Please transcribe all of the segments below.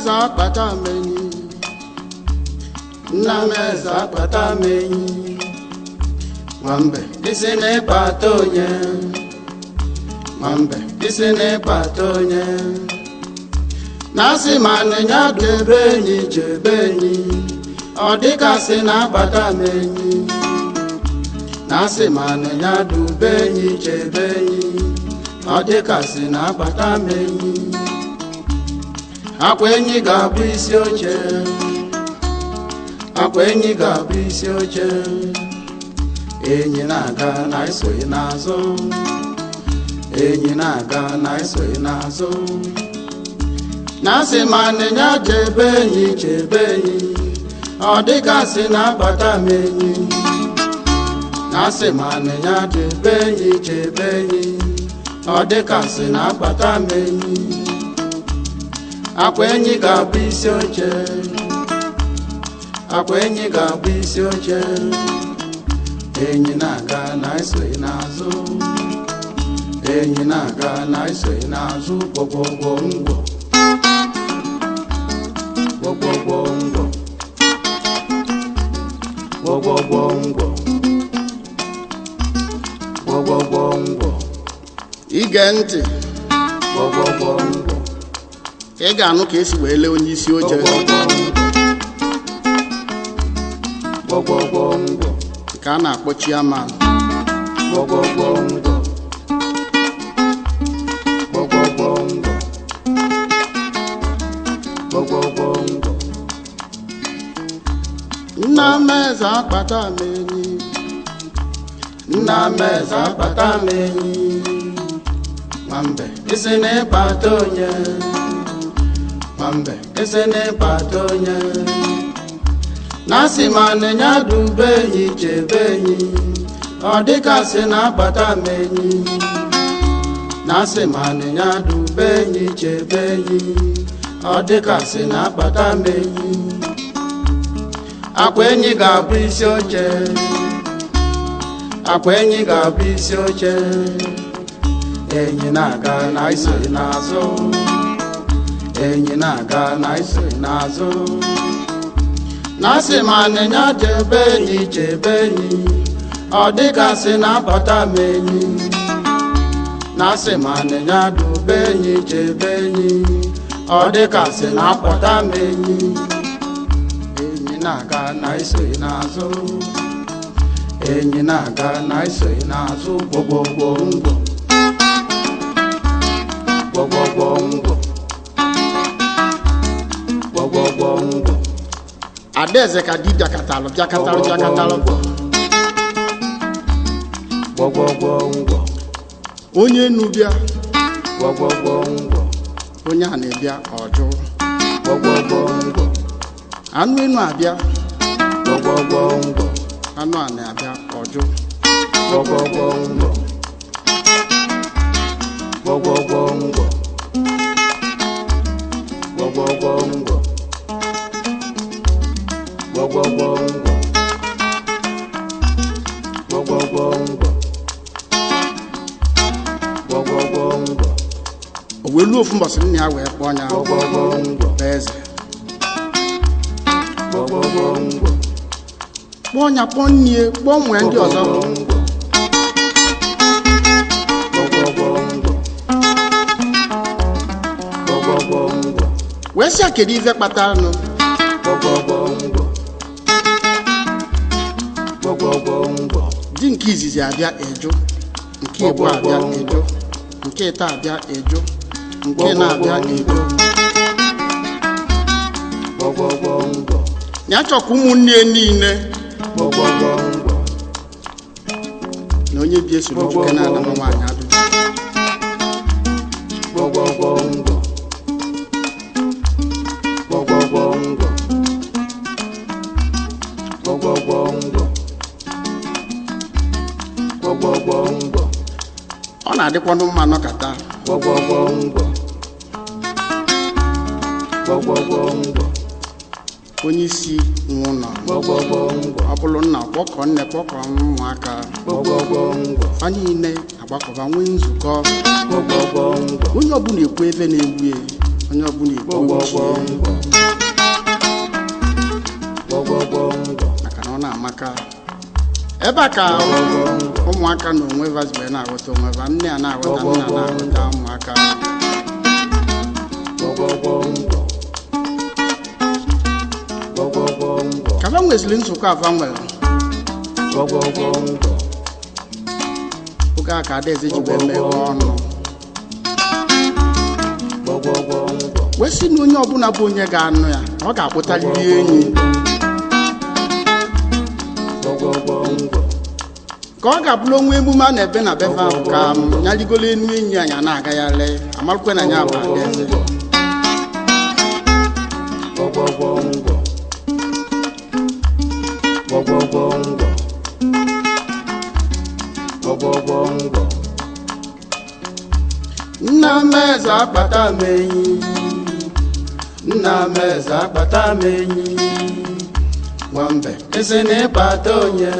eze akpata m enyi, nna m eze akpata m enyi. Nwambe isi na-ịkpata onye, nwambe isi na-ịkpata onye. Na-asị ma nịnya debe enyi chebe enyi, ọ dịkasị na-akpata m enyi. Na-asị ma nịnya dube enyi chebe enyi, ọ dịkasị na-akpata m enyi. Akwa enyi ga-abụ isi oche, akwa enyi ga-abụ isi oche. Enyi na-aga na esoghị n'azụ, enyi na-aga na esoghị n'azụ. Na-asị ma nịnya chebe enyi chebe enyi, ọ dịkasị na-akpata m enyi. Na-asị ma nịnya chebe enyi chebe enyi, ọ dịkasị na-akpata m enyi. Akwa enyi ga-abụ isi oche, akwa enyi ga-abụ isi oche. Enyi na-aga na esoghị n'azụ, enyi na-aga na esoghị n'azụ. Gwọgwọgwọ ngwọ, gwọgwọgwọ ngwọ, gwọgwọgwọ ngwọ, gwọgwọgwọ ngwọ. Ige ntị, gwọgwọgwọ ngwọ, ị ga-anụ ka esi wee lee onye isi oche gwọgwọgwọ ngwọ, nke a na-akpọ chairman. Gwọgwọgwọ ngwọ, gwọgwọgwọ ngwọ, gwọgwọgwọ ngwọ. Nna m eze akpata m enyi, nna m eze akpata m enyi. Nwambe isi na-ịkpata onye, nwambe isi na-ịkpata onye. Na-asị ma nịnya dube enyi chebe enyi, ọ dịkasị na-akpata m enyi. Na-asị ma nịnya dube enyi chebe enyi, ọ dịkasị na-akpata m enyi. Akwa enyi ga-abụ isi oche, akwa enyi ga-abụ isi oche. Enyi na-aga na isoghị n'azụ, enyi na-aga na isoghị n'azụ. Na-asị ma nịnya chebe enyi chebe enyi, ọ dịkasị na-abata m enyi. Na-asị ma nịnya dube enyi chebe enyi, ọ dịkasị na-akpọta m enyi. Enyi na-aga na isoghị n'azụ, enyi na-aga na isoghị n'azụ. Gwọgwọgwọ ngwọ, gwọgwọgwọ ngwọ, gwọgwọgwọ ngwọ. Adaeze ka di bịakatalụ bịakatalụ bịakatalụ. Gwọgwọgwọ ngwọ, Onye enu bịa, gwọgwọgwọ ngwọ, onye a na-ebịa ọjụ. Gwọgwọgwọ ngwọ, Anụ enu abịa, gwọgwọgwọ ngwọ, anụ a na-abịa ọjụ. Gwọgwọgwọ ngwọ, gwọgwọgwọ ngwọ, gwọgwọgwọ ngwọ, gwọgwọgwọ ngwọ, gwọgwọgwọ ngwọ, gwọgwọgwọ ngwọ, O wee luo ofu mbọsị, nna ya wee kpọọ ya gwọgwọgwọ ngwọ, bụ eze. Gwọgwọgwọ ngwọ, Kpọọ ya, kpọọ nnie, kpọọ nwee ndị ọzọ. Gwọgwọgwọ ngwọ, gwọgwọgwọ ngwọ, Wee sị ya kedu ife kpataranụ. Gwọgwọgwọ ngwọ, gwọgwọgwọ ngwọ, Di nke izizi abịa eju, nke ịbụ abịa eju, nke ịta abịa eju, nke na-abịa eju. Gwọgwọgwọ ngwọ, Ya chọkwa ụmụnne ya niile gwọgwọgwọ ngwọ, na onye bi esoro nwoke na-ana nwa nwaanyị ajụjụ. Gwọgwọgwọ ngwọ, gwọgwọgwọ ngwọ, gwọgwọgwọ ngwọ, gwọgwọgwọ ngwọ, Ọ na-adịkwanụ mma nọkata. Gwọgwọgwọ ngwọ, gwọgwọgwọ ngwọ, Onye isi nwe ụlọ, gwọgwọgwọ ngwọ, ọ bụrụ nna, kpọkọ nne, kpọkọ ụmụaka gwọgwọgwọ ngwọ, fa niile, agbakọba nwee nzukọ. Gwọgwọgwọ ngwọ, Onye ọbụla ekwu ebe na-egbu ya, Onye ọbụla igbo maka na ọ na-amaka ebe a ka ụmụaka na onwe vazibere na-aghọta onwe va, nne a na-aghọta, nna na-aghọta ụmụaka. Ka va nweziri nzukọ ava nwere oge a ka Adaeze ji wee meghee ọnụ wee sị na onye ọbụla bụ onye ga-anụ ya ọ ga-akpụtarịrị enyi ka ọ ga-abụrụ onwe emume a na-ebe na befe ahụ ka ya rigolo enu enyi anyị na-agagharị amarụkwe na ya bụ Adaeze. Nna m eze akpata m enyi, nna m eze akpata m enyi, nwambe ese na ịkpata onye,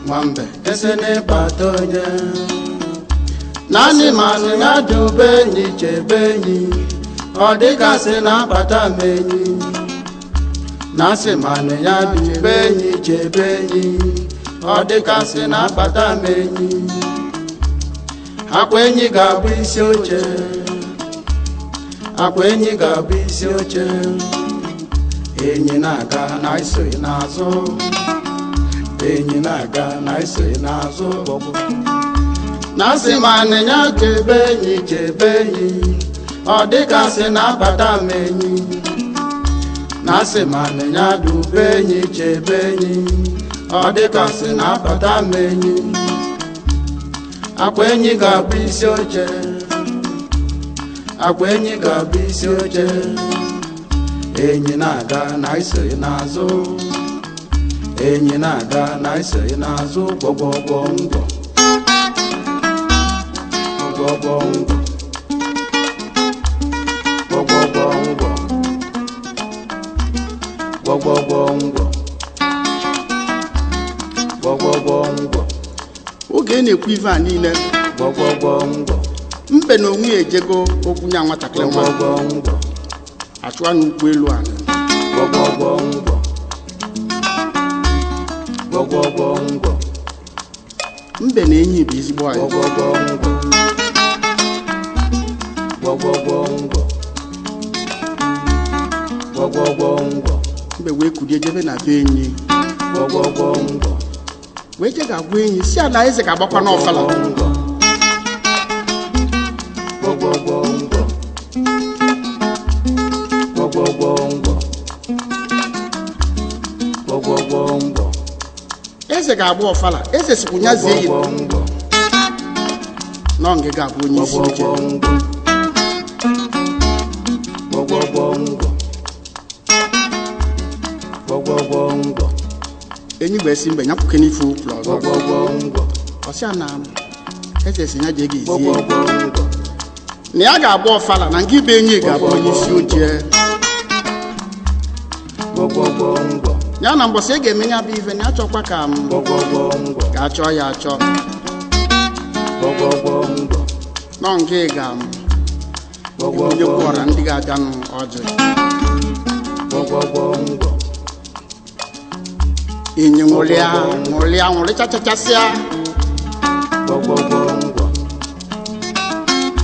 nwambe ese na ịkpata onye, naanị manụ ya dube enyi chebe enyi, ọ dịgasị na akpata m enyi, na-asị manụ ya dube enyi chebe enyi, ọ dịgasị na akpata m enyi. Akwa enyi ga-abụ isi oche, akwa enyi ga-abụ isi oche, enyi na-aga na isoghị n'azụ, enyi na-aga na isoghị n'azụ, na-asị ma anịnya chebe enyi chebe enyi, ọ dịgasị na-abata m enyi, na-asị ma anịnya dube enyi chebe enyi, ọ dịgasị na-abata m enyi. Akwa enyi ga-abụ isi oche, akwa enyi ga-abụ isi oche, enyi na-aga na isoghị n'azụ, enyi na-aga na isoghị n'azụ, gwọgwọgwọ ngwọ, gwọgwọgwọ ngwọ, gwọgwọgwọ ngwọ, gwọgwọgwọ ngwọ, gwọgwọgwọ ngwọ. Oge a na-ekwu ife a niile, mbe na onwe ya ejego okwu nya nwatakịrị nwa achụwa n'ụkwụ elu ala. Mbe na enyi bụ ezigbo anyị. Mbe wee kulie jebe na be enyi, wee je ga-agwa enyi si ala eze ga-agbakwa n'ọfala. Eze ga-agba ọfala, eze sikwu ya zie ya na ngịga abụ onye isi oche. Enyi wee sị mbe nyapụke n'ife ụkwụrụ ọzọ, ọsị na eze si ya jee ga ezie na ya ga-agba ọfala na ngị bụ enyi ga-abụ onye isi oche. Ya na mbọsị ị ga-eme ya bụ ife na achọkwa ka m ga-achọ ya achọ nọ nke ga m ebunyekwu ọra ndị ga-abịanụ ọjị. Enyi nwụrịa nwụrịa nwụrịchachachasịa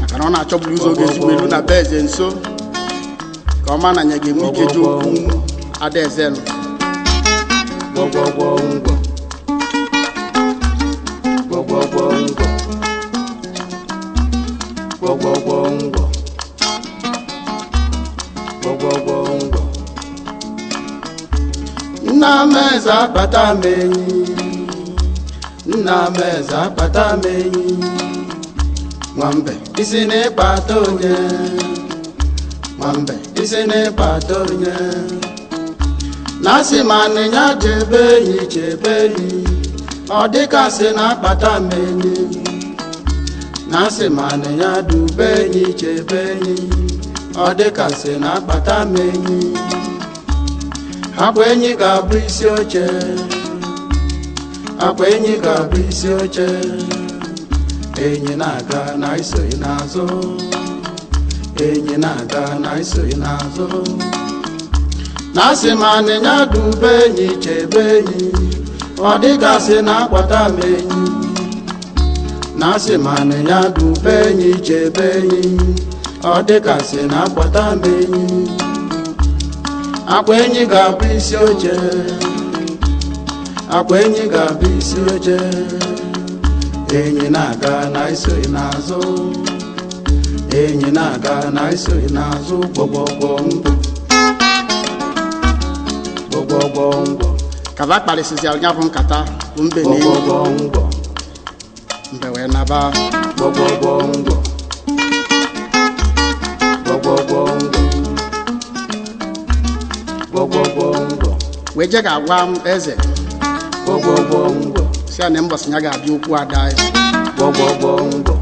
maka na ọ na-achọburu ụzọ ga-ezigbo elu na be eze nso ka ọ ma na ya ga-enwe ike ji okwu Adaeze nụ. Nna m eze akpata m enyi, nna m eze akpata m enyi, nwambe isi na ịkpata onye, nwambe isi na ịkpata onye, na-asị ma anịnya chebe enyi chebe enyi, ọ dịkasị na akpata m enyi, na-asị ma anịnya dube enyi chebe enyi, ọ dịkasị na akpata m enyi. Akwa enyi ga-abụ isi oche, akwa enyi ga-abụ isi oche, enyi na-aga na isoghị n'azụ, Enyi na-aga na isoghị n'azụ. Na-asị ma anịnya dube enyi chebe enyi, ọ dịgasị na-akwata m enyi. Na-asị ma anịnya dube enyi chebe enyi, ọ dịgasị na-akwata m enyi. Akwa enyi ga-abụ isi oche, akwa enyi ga-abụ isi oche. Enyi na-aga na isoghị n'azụ, enyi na-aga na isoghị n'azụ. Gbọgbọgbọ ngwọ, gbọgbọgbọ ngwọ, Kaba kparịsịsị ya bụ nkata bụ mbe na enyi. Gbọgbọgbọ ngwọ, Mbe wee naba. Gbọgbọgbọ ngwọ, gbọgbọgbọ ngwọ, gbọgbọgbọ ngwọ, Wee je ga-agwa m eze gbọgbọgbọ ngwọ, si ya na mbọsị ya ga-abịa okwu ada ya. Gbọgbọgbọ ngwọ,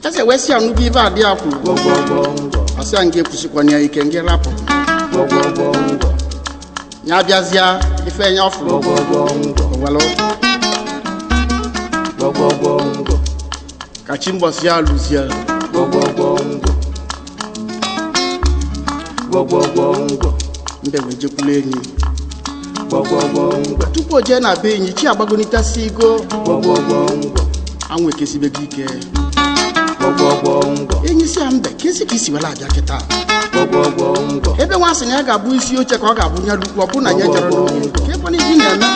Eze wee sị ya nnukwu ibe adị ya kwuru. Gbọgbọgbọ ngwọ, Ọ sị ya nga ekwusikwana ya ike ngị rapụ. Gbọgbọgbọ ngwọ, Ya abịazịa ife ya ọ fụrụ gbọgbọgbọ ngwọ, owelu. Gbọgbọgbọ ngwọ, Ka chi mbọsị ya lụzie. Gbọgbọgbọ ngwọ, gbọgbọgbọ ngwọ, Mbe wee jekwulu enyi. Gbọgbọgbọ ngwọ, Tupu o jee na be enyi, chi agbagonitasi igo. Gbọgbọgbọ ngwọ, Anwụ ekesibego ike. Gbọgbọgbọ ngwọ, Enyi si ya mbe kesi ka isi were abịa kịta. Gbọgbọgbọ ngwọ, Ebe nwa sị na ya ga-abụ isi oche ka ọ ga-abụ ya lukwu, ọ bụ na ya jere n'oge ka ebe na ibi na-eme.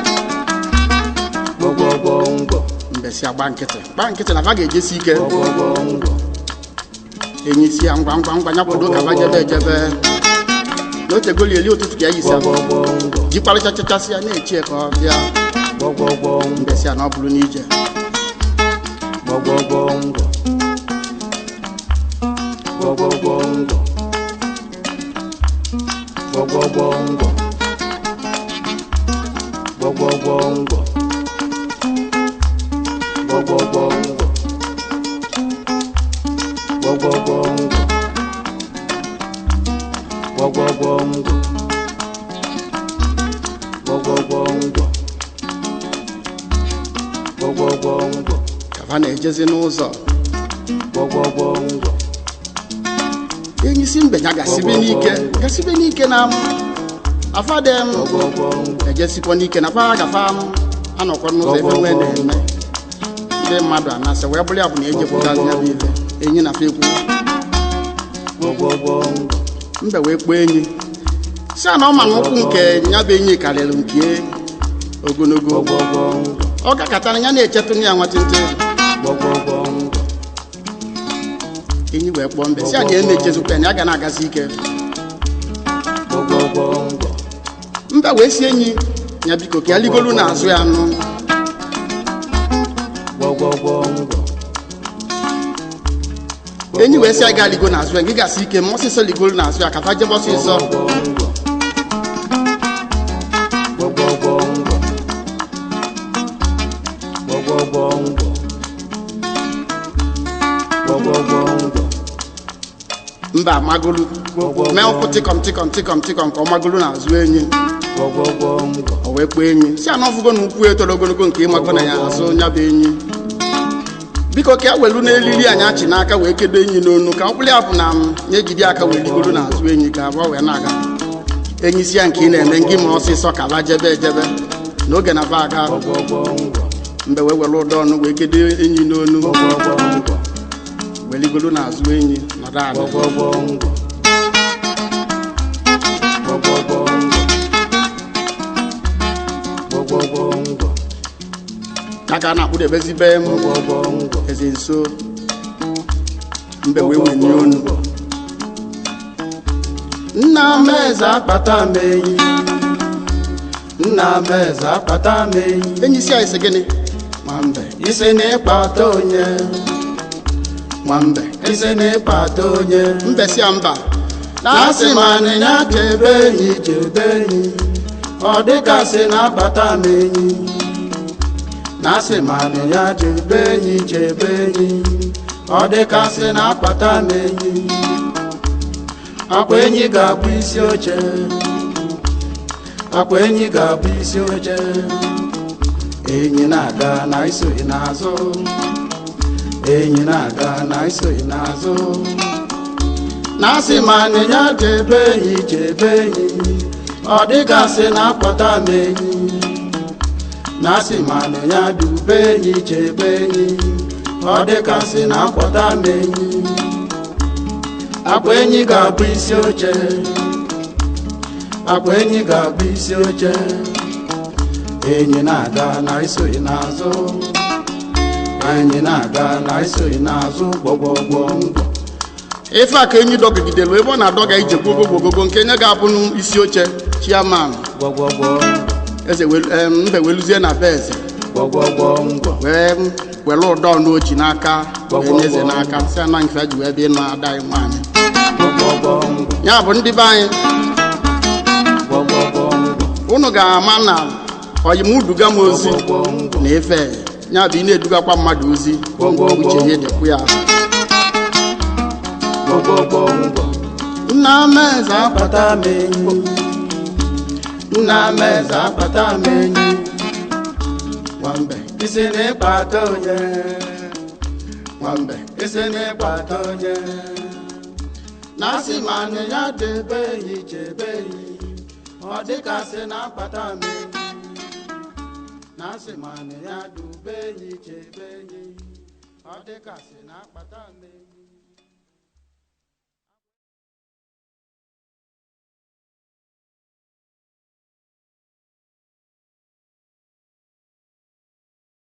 Gbọgbọgbọ ngwọ, Mbe si agba nkịtị gba nkịtị na fa ga-ejesi ike. Gbọgbọgbọ ngwọ, Enyi si ya ngwa ngwa ngwa ya kwado ka fa jebe ejebe na otegoli eli ụtụtụ ka ya yisi gbọgbọgbọ ngwọ, jikwarịchachachasị ya na-echi ya ka ọ bịa. Gbọgbọgbọ ngwọ, Mbe si ya na ọ bụrụ n'ije. Gbọgbọgbọ ngwọ, gbọgbọgbọ ngwọ, gbọgbọgbọ ngwọ, gbọgbọgbọ ngwọ, gbọgbọgbọ ngwọ, gbọgbọgbọ ngwọ, gbọgbọgbọ ngwọ, gbọgbọgbọ ngwọ, gbọgbọgbọ ngwọ, Ka fa na-ejezi n'ụzọ. Gbọgbọgbọ ngwọ, Enyi si mbe ya gasibe n'ike gasibe n'ike na afa dị m gbọgbọgbọ ngwọ, ejesikwa n'ike na fa gafa m anọkwa n'ụzọ ebe nwee na-eme ndị mmadụ anasị wee bụrụ ya bụ na ejepụtazi ya bụ ife enyi na fa ekwu. Gbọgbọgbọ ngwọ, Mbe wee kpọọ enyi si a na ọ ma na ụkwụ nke ya bụ enyi karịrị nke ogologo. Gbọgbọgbọ ngwọ, Ọ gakọtara ya na-echetụ ya nwatịntị. Gbọgbọgbọ ngwọ, Enyi wee kpọọ mbe si a ga na-echezikwa ya na ya ga na-agazi ike. Gbọgbọgbọ ngwọ, Mbe wee si enyi ya biko ka ya ligolu n'azụ ya nụ. Gbọgbọgbọ ngwọ, Enyi wee sị ya gaa ligo n'azụ ya gị gasị ike ma ọsịsọ ligolu n'azụ ya ka fa jebe ọsịsọ. Gbọgbọgbọ ngwọ, gbọgbọgbọ ngwọ, gbọgbọgbọ ngwọ, Mba amagolu mee ụkwụ tịkọm tịkọm tịkọm tịkọm ka ọ magolu n'azụ enyi. Gbọgbọgbọ ngwọ, O wee kpọọ enyi si ana ọfụgo na ụkwụ etoro ogologo nke ịmago na ya azụ ya bụ enyi biko ka e welu n'eliri anyị achị n'aka wee kedo enyi n'onu ka ọ bụrụ ya bụ na m ya ejide aka wee ligoro n'azụ enyi ka abụọ wee na-aga. Enyi si ya nke ị na-eme ngị ma ọsịsọ ka ba jebe ejebe n'oge na ba aga. Gbọgbọgbọ ngwọ, Mbe wee were ụdọ ọnụ wee kedo enyi n'onu gbọgbọgbọ ngwọ, wee ligoro n'azụ enyi nọdụ ala. Gbọgbọgbọ ngwọ, gbọgbọgbọ ngwọ, gbọgbọgbọ ngwọ, Ya ka a na-akpụdebezi be m gbọgbọgbọ ngwọ, eze nso. Mbe wee wenye onu Nna m eze akpata m enyi, nna m eze akpata m enyi. Enyi si anyị sị gịnị nwambe? Isi na ịkpata onye, Nwambe, isi na ịkpata onye. Mbe si ya mba. Na asị ma anịnya chebe enyi chebe enyi, ọ dịgasị na-akpata m enyi. Na asị ma anịnya chebe enyi chebe enyi, ọ dịgasị na-akpata m enyi. Akwa enyi ga-abụ isi oche, akwa enyi ga-abụ isi oche. Enyi na-aga na isoghị n'azụ, enyi na-aga na isoghị n'azụ. Na asị ma nịnya chebe enyi, chebe enyi, ọ dịgasị na-akpọta m enyi. Na asị ma nịnya dube enyi, chebe enyi, ọ dịgasị na-akpọta m enyi. Akwa enyi ga-abụ isi oche, akwa enyi ga-abụ isi oche. Enyi na-aga na isoghị n'azụ, enyi na-aga na isoghị n'azụ, gwọgwọgwọ ngwọ. Ife a ka enyi dọgidelu ebe ọ na-adọga ije gbogogogogo nke nye ga-abụ n'isi oche chairman. Gwọgwọgwọ. Eze mbe weluzie na be eze. Gwọgwọgwọ ngwọ. Wee were ụdọ n'ochi n'aka wee nye eze n'aka, sị ana mfe ji wee bịa ịnụ ada anyị nwaanyị. Gwọgwọgwọ ngwọ. Ya bụ, ndị be anyị, Gwọgwọgwọ ngwọ. unu ga-ama na oyimuduga m ozi Gwọgwọgwọ ngwọ. na ife ya bụ ị na-edugakwa mmadụ ozi, uche ya dịkwu ya. Gwọgwọgwọ ngwọ. Nna m eze Akpata m enyi, nna m eze, akpata m enyi. Nwambe. Isi na-ịkpata onye, nwambe, isi na-ịkpata onye. Na asị ma nị ya debe enyi, chebe enyi, ọ dịka sị na akpata m enyi. Na asị ma nị ya dube enyi, chebe enyi, ọ dịka sị na akpata m enyi.